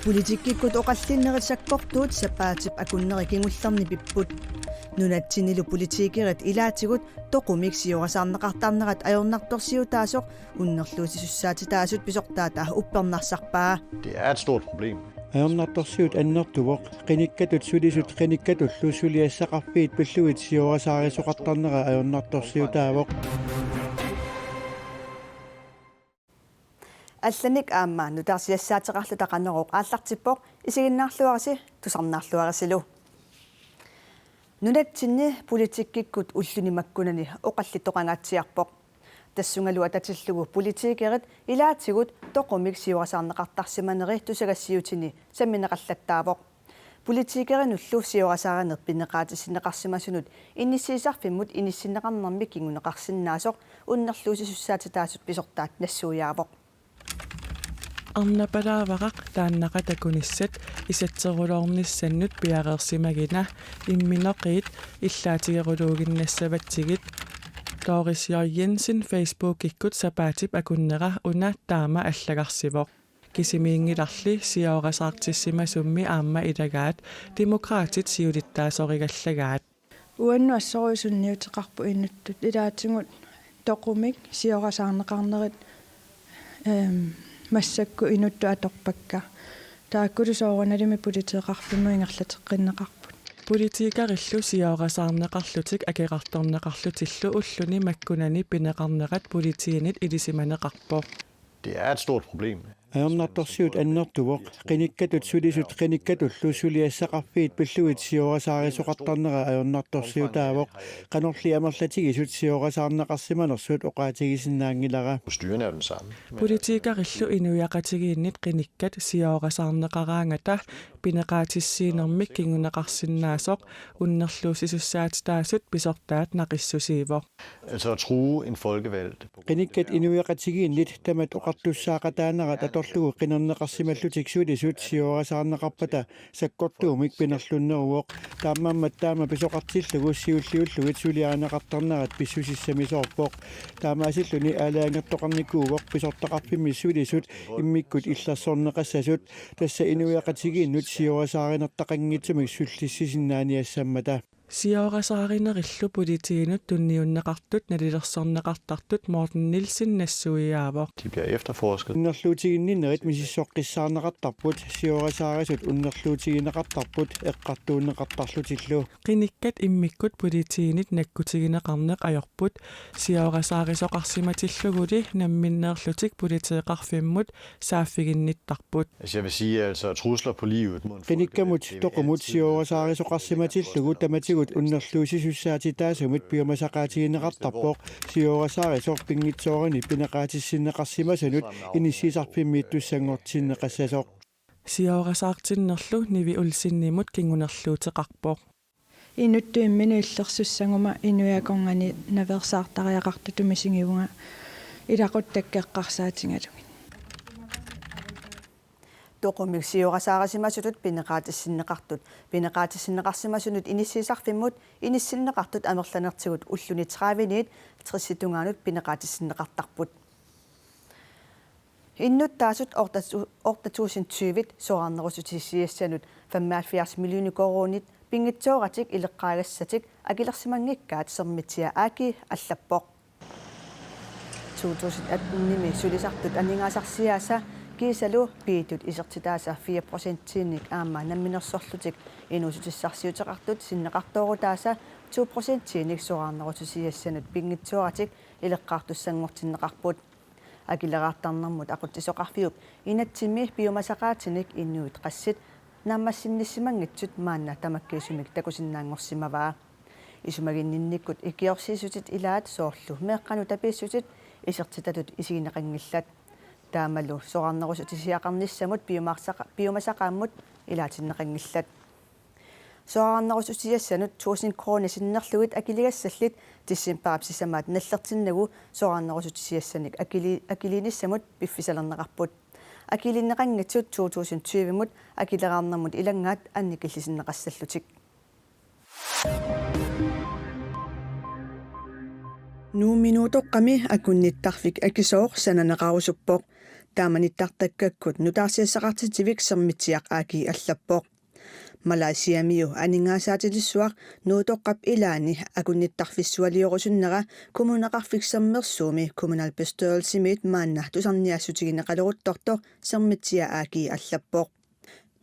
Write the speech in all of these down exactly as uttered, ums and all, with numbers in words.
Politikkikkut oqallinnerit sakkortuut sapaatip akunneri kingullerni pipput. Nunatsinnilu politikerit ilaatigut toqumik siorasaarneqartarnerat ajornartorsiutaasoq unnerluussisussaatitaasut pisortaata uppernarsarpaa. Det er et stort problem. Ajornartorsiut annertuvoq, qinikkatut sulisut qinikkatullu suliassaqarfiit pillugit siorasaarisoqartarnera ajornartorsiutaavoq. Allanik aamma nutaarsiassaateqarluta Qanorooq aallartippoq, isiginnaarluarisi tusarnaarluarisilu. Nunatsinni politikkikkut ulluni makkunani oqallittoqangaatsiarpoq. Tassungalu atatillugu politikerit ilaatigut toqumik siorasaarneqartarsimaneri tusagassiutini sammineqallattaavoq. Politikerinullu siorasaarineq pineqaatissinneqarsimasunut inissiisarfimmut inissinneqarnermik kinguneqarsinnaasoq unnerluussisussaatitaasut pisortaat nassuiaavoq. Arnapalaavaraq taannaqatta kunissat isatseruloornissannut piareersimagina imminoqiit illaatigeruluuginnassavatsigit. Doris J. Jensen Facebookikkut sapaatip akunnera una taama allagarsivoq. Kisimiinngilarli siorasaartissimasummi aamma ilagaat Demokraatit siulittaasorigallagaat. Uannut assorujuk sunniuteqarpoq inuttut ilaatigut toqumik siorasaarneqarnerit, ehm, massakkut inuttut atorpakka. Taakkulu soorunalimi politeeqarfimmut ingerlateqqinneqarput. Politikerillu siorasaarneqarlutik akerartorneqarlutillu ulluni makkunani pineqarnerat politiinit ilisimaneqarpoq. Det er et stort problem. Ajornartorsiut annertuvoq, qinikkatut sulisut qinikkatullu suliassaqarfiit pillugit siorasaarisoqartarnera ajornartorsiutaavoq, qanorli amerlatigisut siorasaarneqarsimanersut oqaatigisinnaanngilara. Styrene er jo den samme. Politikerillu inuiaqatigiinnit qinikkat siorasaarneqaraangata pineqaatissiinermik kinguneqarsinnaasoq unnerluussisussaatitaasut pisortaat naqissusiivoq. Altså at true en folkevalgt på grund af det Qinikkat der inuiaqatigiinnit tamat oqartussaaqataanerat atorlugu qinerneqarsimallutik sulisut siorasaarneqarpata sakkortuumik pinerlunneruvoq. Taamaammat taama pisoqartillugu siulliullugit suliarineqartarnerat pissusissamisoorpoq. Taamaasilluni aalajangertoqarnikuuvoq pisortaqarfimmi sulisut immikkut illersorneqassasut, tassa inuiaqatigiinnut siorasaarinertaqanngitsumik sullissisinnaaniassammata. Siorasaarinerillu politiinut tunniunneqartut nalilersorneqartartut Morten Nielsen nassuiaavoq. De bliver efterforsket. Unnerluutiginninnerit misissoqqissaarneqartarput, siorasaarisut unnerluutigineqartarput eqqartuunneqartarlutillu. Qinikkat immikkut politiinit nakkutigineqarneq ajorput, siorasaarisoqarsimatilluguli namminneerlutik politeeqarfimmut saaffiginnittarput. Altså, jeg vil sige, altså, trusler på livet mod en Qinikkamut folkevalgt, det vil toqumut altid være siorasaarisoqarsimatillugu tamatigut unnerluussisussaatitaasumit piumasaqaatigineqartarpoq, siorasaarisoq pinngitsooranik pineqaatissinneqarsimasunut inissiisarfimmiittussanngortinneqassasoq. Siorasaartinnerlu Nivi Olsenimut kingunerluuteqarpoq. Inuttut imminut illersussaguma inuit akornanni naveersaartariaqartutut misigivunga ilaquttakka eqqarsaatigalugit. Toqumik siorasaarisimasutut pineqaatissinneqartut, pineqaatissinneqarsimasunut inissiisarfimmut inissinneqartut amerlanertigut ulluni tredive-niit tredive-t tungaanut pineqaatissinneqartarput. Innuttaasut otte tu-, otte tusind tyve-t soraarnerussutissutissiassanut femoghalvfjerds millioner koruunit pinngitsooratik ileqqaagassatik akilersimanngikkaat Sermitsiaq A/S allappoq. To tusind atten-imi sulisartut aningaasarsiaasa kiisalu piitut isertitaasa fire procentiinik aamma namminersorlutik inuussutissarsiuteqartut sinneqartoorutaasa to procentiinik soraarnerussutissutissiassanut pinngitsooratik ileqqaartussanngortinneqarput. Akileraartarnermut aqutsisoqarfiup inatsimmi piumasaqaatinik inuit qassit naammassinnissimanngitsut maanna tamakkiisumik takusinnaanngorsimavaa. Isumaginninnikkut ikiorsiissutit ilaat soorlu meeqqanut tapiissutit isertitatut isigineqanngillat. Taamalu soraarnerussutissutissiaqarnissamut piumaarsaqa-, piumasaqaammut ilaatinneqanngillat. Soraarnerussutissutissiassanut tusind koruunit sinnerlugit akiligassallit decembarip sisamaat nallertinnagu soraarnerussutissutissiassanik akili-, akiliinissamut piffisalerneqarput. Akiliineqanngitsut to tusind tyve-mut akileraarnermut ilanngaat annikillisinneqassallutik. Nuummi Nuutoqqami akunnittarfik akisooq sananeqarusuppoq. Taamani nittartakkakkut nutaarsiassaqartitsivik Sermitsiaq A G allappoq. Malaysiamiu aningaasaatilissuaq Nuutoqqap ilaani akunnittarfissualiorusunnera Kommuneqarfik Sermersuumi kommunalbestyrelsimiit maanna tusarniaassutigineqaleruttortoq Sermitsiaq A G allappoq.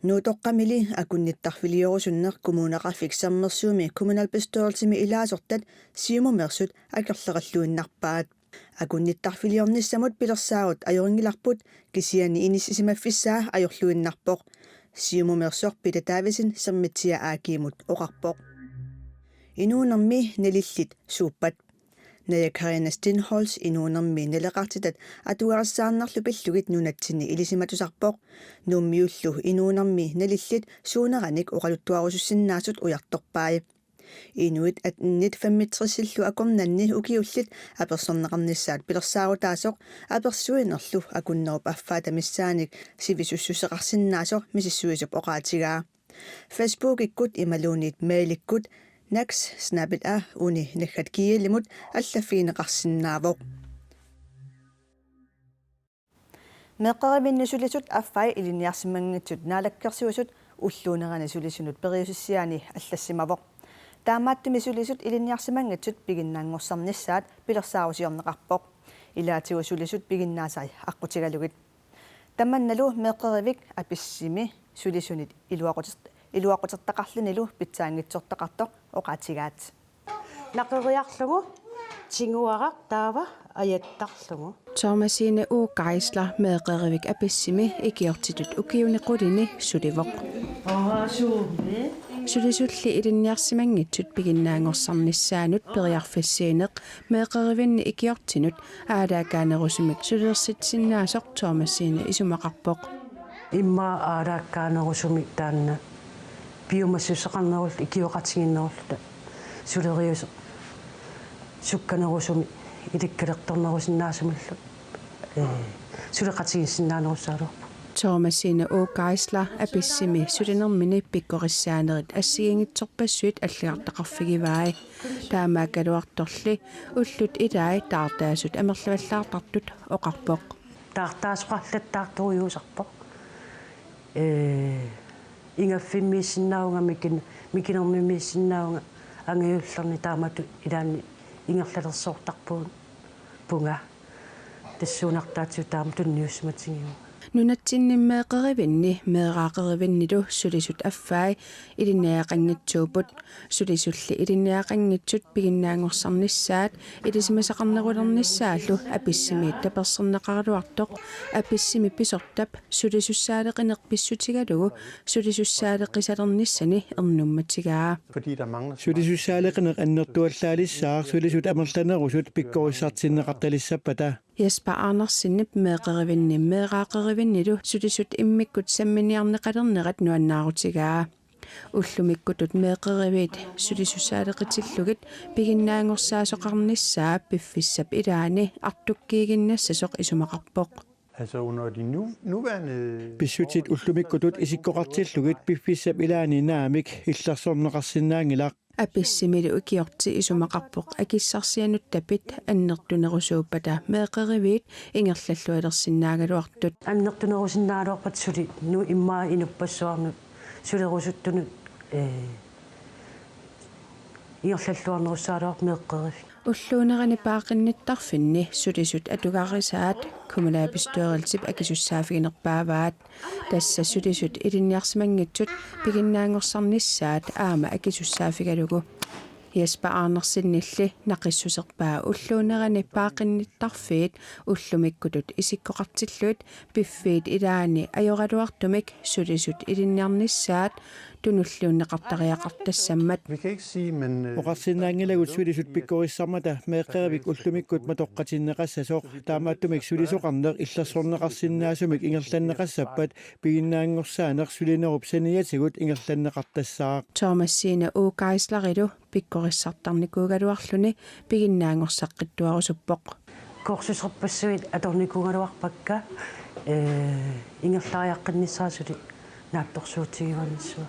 Nuutoqqamili akunnittarfiliorusunneq Kommuneqarfik Sermersuumi kommunalbestyrelsimi ilaasortat Siumumeersut akerlerilluinnarpaat. Akunnittarfiliornissamut pilersaarut ajorinngilarput, kisianni inissisimaffissaa ajorluinnarpoq. Siumumeersoq Peter Davidsen Sermitsiaq A G-mut oqarpoq. Inuunermi nalillit suuppat? Naja Karina Steenholz inuunermi naleqartitat atugarissaarnerlu pillugit nunatsinni ilisimatusarpoq. Nuummiullu inuunermi nalillit suuneranik oqaluttuarusussinnaasut ujartorpai. Inuit attenit femogtresillu akornanni ukiullit apersorneqarnissaat pilersaarutaasoq apersuinerlu akunnerup affaata missaanik sivisussuseqarsinnaasoq misissuisup oqaatigaa. Facebookikkut imaluunniit mailikkut naks snabel-a uni naggat gl-imut allaffigineqarsinnaavoq. Meeqqerivinni sulisut affai ilinniarsimanngitsut Naalakkersuisut ulluunerani sulisunut periusissiaani allassimavoq. Taamaattumik sulisut ilinniarsimanngitsut piginnaanngorsaarnissaat pilersaarusiorneqarpoq. Ilaatigut sulisut piginnaasai aqqutigalugit. Tamannalu meeqqerivik Apissimi sulisunit iluaqutert-, iluaqutertaqarlunilu pitsaanngitsortaqartoq oqaatigaat. Naqeriarlugu tiguaraq taava ajattarlugu. Thomasine O. Geisler meeqqerivik Apissimi ikiortitut ukiuni qulini sulivoq. Sulisulli ilinniarsimanngitsut piginnaanngorsarnissaannut periarfissiineq meeqqerivinni ikiortinut aalaakaanerusumik sulersitsisinnaasoq Thomasine isumaqarpoq. Immaqa aalaakaanerusumik taanna piumassuseqarnerulluta ikioqatigiinnerulluta sulerius- sukkanerusumik ilikkalertornerusinnaasumillu, ee, suleqatigiissinnaanerussagaluarpoq. Thomasine O. Geisler Apissimi sulinermini pikkorissaanerit assigiinngitsorpassuit allagartaqarfigivai. Taamaakkaluartorli ullut ilaat taartaasut amerlavallaartartut oqarpoq. Taartaasoqarlattaartorujuusarpoq. Ee, ingaffimmiissinnaavunga mikin-, mikinermimmiissinnaavunga angajullerni taamatut ilaanni ingerlalersoortarpunga. Tassuunartaatsigut taama tunniussimatigivunga. Nunatsinni meeqqerivinni meeraaqerivinnilu sulisut affai ilinniagaqanngitsuupput. Sulisulli ilinniagaqanngitsut piginnaanngorsarnissaat ilisimasaqarnerulernissaallu Apissimiit taperserneqaraluartoq Apissimi pisortap sulisussaaleqineq pissutigalugu sulisussaaleqisalernissani ernummatigaa. Sulisussaaleqineq annertuallaalissaaq sulisut amerlanerusut pikkorissartinneqartalissappata. Jesper Andersenip meeqqerivinni meeraaqerivinnilu sulisut immikkut samminiarneqalernerat nuannaarutigaa. Ullumikkutut meeqqeriviit sulisussaaleqitillugit piginnaanngorsaasoqarnissaa piffissap ilaani artukkiiginnassasoq isumaqarpoq. Altså under de nu, nuværende Pissutsit ullumikkutut isikkoqartillugit piffissap ilaani naamik illersorneqarsinnaanngilaq. Apissimilu ikiorti isumaqarpoq akissarsianut tapit annertunerusuuppata meeqqeriviit ingerlallualersinnaagaluartut. Annertunerusinnaagaluarpat suli nu immaqa inuppassuarnut sulerusuttunut, ee, ingerlalluarnerussagaluarpoq meeqqerivik. Ulluunerani paaqqinnittarfinni sulisut atugarisaat kommunalbestyrelsip akisussaaffiginerpaavaat. Tassa sulisut ilinniarsimanngitsut piginnaanngorsarnissaat aamma akisussaaffigalugu. Jesper Andersenilli naqissuserpaa ulluunerani paaqqinnittarfiit ullumikkutut isikkoqartillugit piffiit ilaanni ajoraluartumik sulisut ilinniarnissaat tunulliunneqartariaqartassammat. Vi kan ikke sige, men, øh, Oqarsinnaanngilagut sulisut pikkorissarmata meeqqerivik ullumikkut matoqqatinneqassasoq, taamaattumik sulisoqarneq illersorneqarsinnaasumik ingerlanneqassappat piginnaanngorsaaneq sulinerup saniatigut ingerlanneqartassaaq. Thomasine O. Geislerilu pikkorissartarnikuugaluarluni piginnaanngorsaqqittuarusuppoq. Kursuserpassuit atornikuugaluarpakka, ee, ingerlariaqqinnissara suli naatsorsuutigiuarnissaa.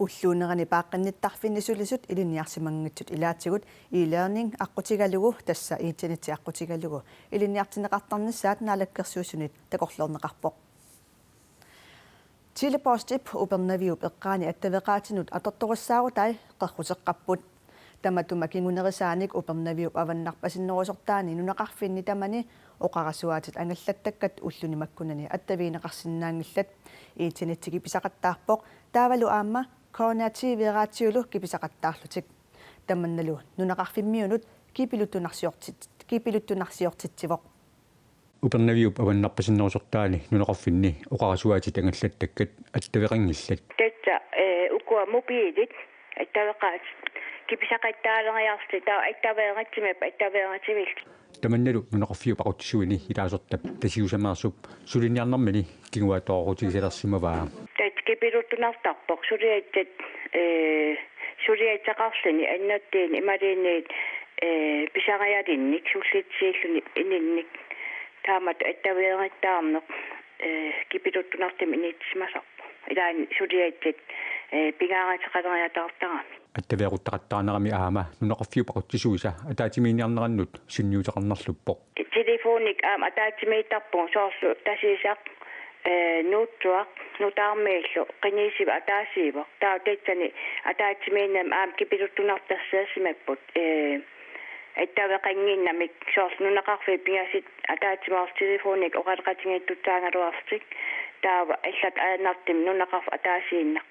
Ulluunerani paaqqinnittarfinni sulisut ilinniarsimanngitsut ilaatigut e-learning aqqutigalugu, tassa internetsi aqqutigalugu, ilinniartinneqartarnissaat Naalakkersuisunit takorloorneqarpoq. Tele-Postip Upernaviup eqqaani attaveqaatinut atortorissaarutai qerruteqqapput. Tamatuma kingunerisaanik Upernaviup avannarpasinnerusortaani nunaqarfinni tamani oqarasuaatit angallattakkat ulluni makkunani attavigineqarsinnaanngillat. Internettikki pisaqattaarpoq, taavalu aamma K N R T V Radiolu kipisaqattaarlutik. Tamannalu nunaqarfimmiunut kipiluttunarsiortit-, kipiluttunarsiortitsivoq. Upernaviup avannarpasinnerusortaani nunaqarfinni oqarasuaatit angallattakkat attaveqanngillat. Tassa, eh, ukua mobilit attaveqaatit kipisaqattaaleriarlutik, taava attaveeritsimappat attaveeritsivillutik. Tamannalu nunaqarfiup aqutsisuini ilaasortap Tasiusameersup suliniarnermini kinguaattooqqutigisalersimavaa. Tassa kipiluttunartarpoq, suliassat, eh, suliassaqarluni annertuumik imaluunniit, eh, pisarialinnik sullissiilluni ininnik taamatut attaveerittaarneq, eh, kipiluttunartumik inissisimasarpoq. Ilaanni suliassat, eh, pingaaruteqaleriataartaramik. Attaveeruttaqattaanerami aamma nunaqarfiup aqutsisuisa ataatsimiinniarnerannut sunniuteqarnerluppoq. Telefonikkut aamma ataatsimiittarpugut, soorlu Tasiusaq, eh, Nuutsuaq, nutaarmiillu, qiniisiviup ataasiivoq. Taava tassani ataatsimiinnami aamma kipiluttunartarsimapput, eh, attaveqannginnamik, soorlu nunaqarfiit pingasut ataatsimoorlutik telefonikkut oqaloqatigiittussaagaluarlutik. Taava allatut ajornartumik nunaqarfik ataasiinnaq,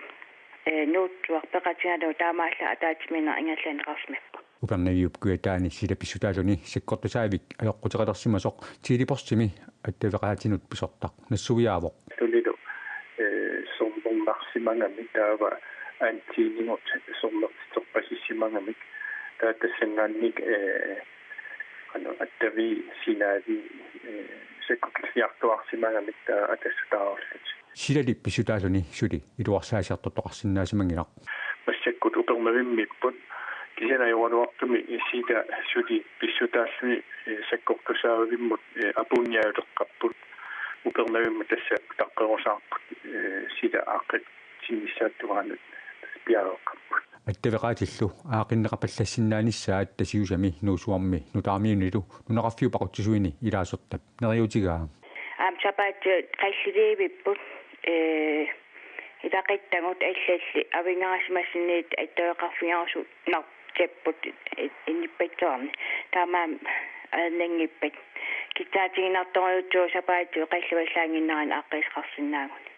eh, Nuutsuaq peqatigalugu taamaallaat ataatsimiinneq ingerlanneqarsimapput. Upernaviup kujataani sila pissutaalluni sakkortusaavik ajoquteqalersimasoq Tele-Postimi attaveqaatinut pisortaq nassuiaavoq. Tunilu, eh, servernarsimagamik taava antennigut servertiterpasissimagami, taava tassanngaanniit, eh, qanoq, attaviit signalit, eh, sakkukilliartuaarsimagamik taava atassutaarlutik. Silali pissutaalluni suli iluarsaasiartortoqarsinnaasimanngilaq. Massakkut Upernavimmiipput, kisianni ajoraluartumik sila suli pissutaalluni, eh, sakkortusaavimmut, eh, apuunniaruteqqapput. Upernavimmut tassa taqqerusaarput, eh, sila aaqqissinnissaata tungaanut piareeqqapput. Attaveqaatillu aaqqinneqapallassinnaanissaat Tasiusami, Nuussuarmi nutaarmiunilu nunaqarfiup aqutsisuini ilaasortap neriuutigaa. Aamma sapaatip-akulli qalluliivipput, eh, ilaquttagut allallu avinngarusimasuniit attaveqarfigerusunnartarput i-, inuppassuarni. Taamaammat ajornanngippat kissaatiginartorujussuuvoq sapaatip-akulli qalluallaannginnerani aaqqiisoqarsinnaaguni.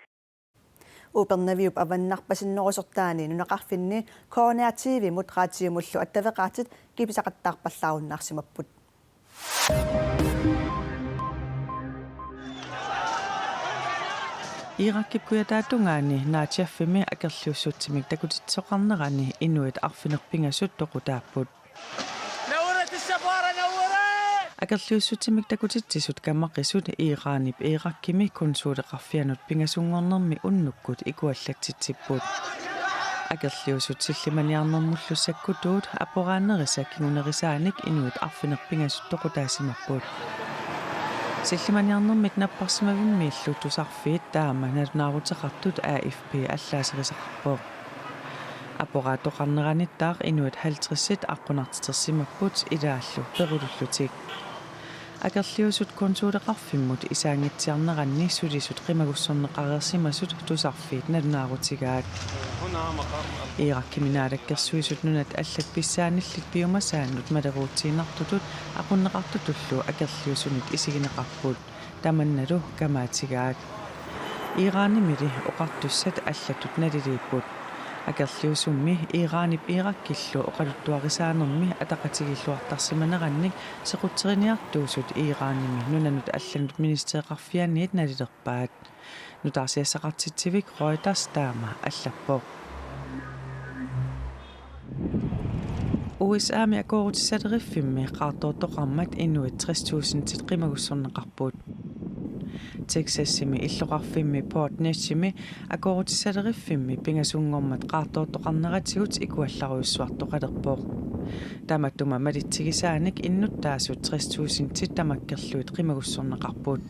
Upernaviup avannarpasinnerusortaani nunaqarfinni K N R T V-mut radiumullu attaveqaatit kipisaqattaarpallaarunnaarsimapput. Irakip kujataatungaani Najafimi akerliussutsimik takutitsisoqarnerani inuit arfineq-pingasut toqutaapput. Akerliussutsimik takutitsisut kamaqisut Iranip Irakimi konsuleqarfianut pingasunngornermi unnukkut ikuallatsitsipput. Akerliusut sillimaniarnermullu sakkutuut aporaanerisa kingunerisaanik inuit arfineq-pingasut toqutaasimapput. Sillimaniarnermik napparsimavimmiillu tusarfiit taama nalunaaruteqartut A F P allaaserisaqarpoq. Aporaattoqarneranittaaq inuit halvtredsit aqqunartitersimapput ilaallu perulullutik. Akerliusut konsuleqarfimmut isaanngitsiarneranni sulisut qimagussorneqareersimasut tusarfiit nalunaarutigaat. Irakimi naalakkersuisut nunat allat pissaanillit piumasaannut maleruutsiinnartutut aqunneqartutullu akerliusunit isigineqarput. Tamannalu kamaatigaat. Iranimili oqartussat allatut naliliipput. Akerliusummi Iranip Irakillu oqaluttuarisaanermi ataqatigiilluartarsimanerannik sequtseriniartuusut Iranimi nunanut allanut ministereqarfianiit nalilerpaat. Nutaarsiassaqartitsivik Reuters taama allappoq. U S A-mi akuerutissaleriffimmi qaartoortoqarmat inuit tres tusindit qimagussorneqarput. Texasimi illoqarfimmi Port Neche-imi akuerutissaleriffimmi pingasunngormat qaartoortoqarneratigut ikuallarujussuartoqalerpoq. Tamatuma malitsigisaanik innuttaasut tres tusindit tamakkerlugit qimagussorneqarput.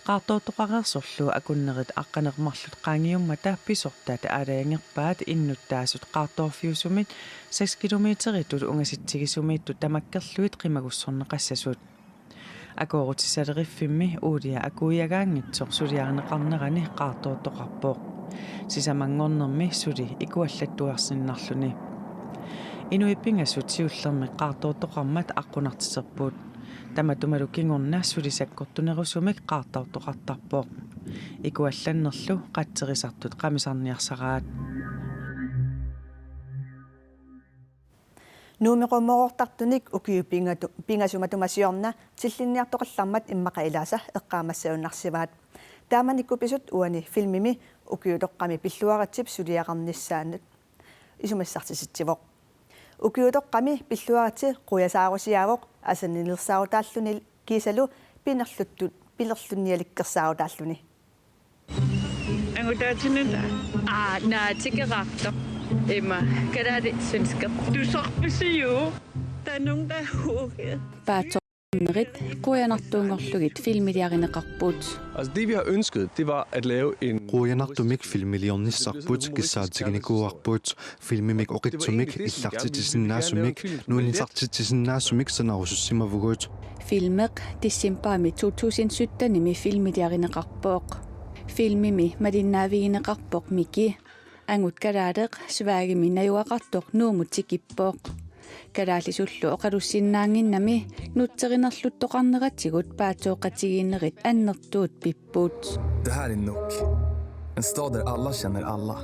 Qaartoortoqareersorlu akunnerit aqqaneq-marluk qaangiummata pisortat aalajangerpaat innuttaasut qaartoorfiusumit seks kilometeritut ungasitsigisumiittut tamakkerlugit qimagussorneqassasut. Akuerutissaleriffimmi uulia akuiagaanngitsoq suliarineqarnerani qaartoortoqarpoq. Sisamanngornermi suli ikuallattuarsinnarluni. Inuit pingasut siullermik qaartoortoqarmat aqqunartiterput. Tamatumalu kingorna suli sakkortunerusumik qaartoortoqartarpoq. Ikuallannerlu qatserisartut qamisarniarsaraat. Nuummi qummoortartunik ukiut pingatu-, pingasut matuma siorna tillinniartoqallarmat immaqa ilaasa eqqaamassagunarsivaat. Taamanikkut pisut uani filmimi ukiutoqqami pilluaritsip suliaqarnissaanut isumassartisitsivoq. Ukiutoqqami pilluaritsi qujasaarusiaavoq asanninnersaarutaalluni kiisalu pinerluttu-, pinerlunnialikkersaarutaalluni. Angutaatsinata. Aa, naatikeqartoq. Ima, kalaali svensker. Tusarpisiu. Tanungta huge. Paatsoornerit qujanartuunngorlugit filmiliarineqarput. Altså det vi har ønsket, det var at lave en Qujanartumik filmiliornissarput kissaatiginikuuarput. Filmimik oqitsumik, illartitsisinnaasumik, nuannisartitsisinnaasumik sanarusussimavugut. Filmeq decembarimi to tusind syttenimi filmiliarineqarpoq. Filmimi malinnaavigineqarpoq Miki. Angut kalaaleq Svagemi najugaqartoq Nuummut tikippoq. Kalaallisullu oqalussinnaannginnami nutserinerluttoqarneratigut paatsooqatigiinnerit annertuut pipput. Det här är Nuuk. En stad där alla känner alla.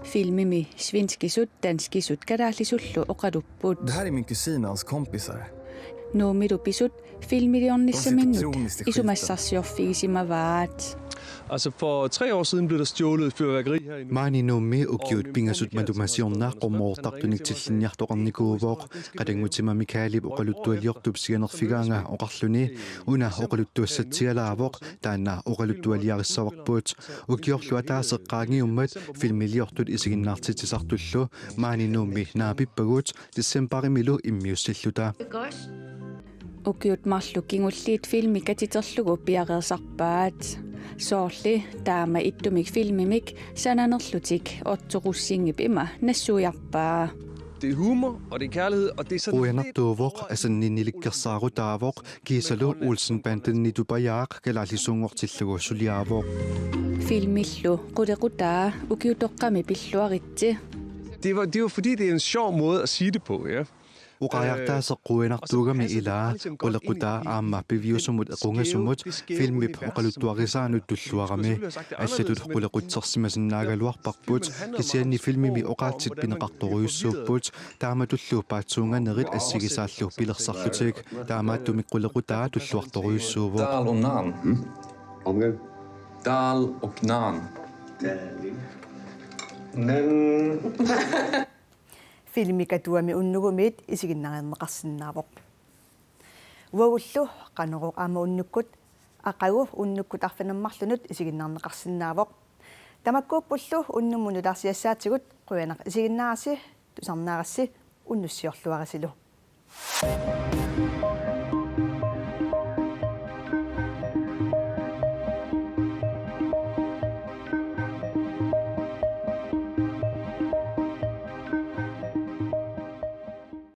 Filmimi svenskisut, danskisut kalaallisullu oqalupput. Det här är min kusin och hans kompisar. Nuummilu pisut filmiliornissaminnut isumassarsiorfigisimavaat. Altså, for tre år siden blev der stjålet fyrværkeri her i Nuuk. Maani Nuummi ukiut pingasut matuma siorna qummoortartunik tillinniartoqarnikuuvoq. Qatanngutsimami Kaalip oqaluttualiortup sianerfigaanga oqarluni: Una oqaluttuassatsialaavoq, taanna oqaluttualiarissavarput. Ukiorlu ataaseq qaangiummat filmiliortut isiginnaartitsisartullu maani Nuummi naapippagut decembarimilu immiussilluta. Ukiut marluk kingulliit filmi katiterlugu piareersarpaat. Soorli taama ittumik filmimik sananerlutik Otto Rosingip ima nassuiarpaa. Det er humor, og det er kærlighed, og det er sådan lidt Qujanartuuvoq, asanninnilikkersaarutaavoq, kiisalu Olsen Banden-ip Tupajaaq kalaallisuunngortillugu suliaavoq. Filmillu qulequtaa ukiutoqqami pilluaritsi. Det var, det var fordi, det er en sjov måde at sige det på, ja. Oqariartaaseq qujanartuugami ilaa, qulequtaa aamma piviusumut equngasumut filmip oqaluttuarisaanut tulluarami. Allatut qulequtsersimasinnaagaluarparput, kisianni filmimi oqaatsit pineqartorujussuupput, taamatullu paatsuunganerit assigisaallu pilersarlutik, taamaattumik qulequtaa tulluartorujussuuvoq. Dal og nan. Om igen. Dal og nan. Men Filmi Katuami unnugumiit isiginnaarneqarsinnaavoq. Uagullu Qanorooq aamma unnukkut, aqagu unnukkut arfineq-marlunut isiginnaarneqarsinnaavoq. Tamakkuuppullu unnummut nutaarsiassaatigut, qujanaq isiginnaarassi, tusarnaarassi, unnussiorluarisilu.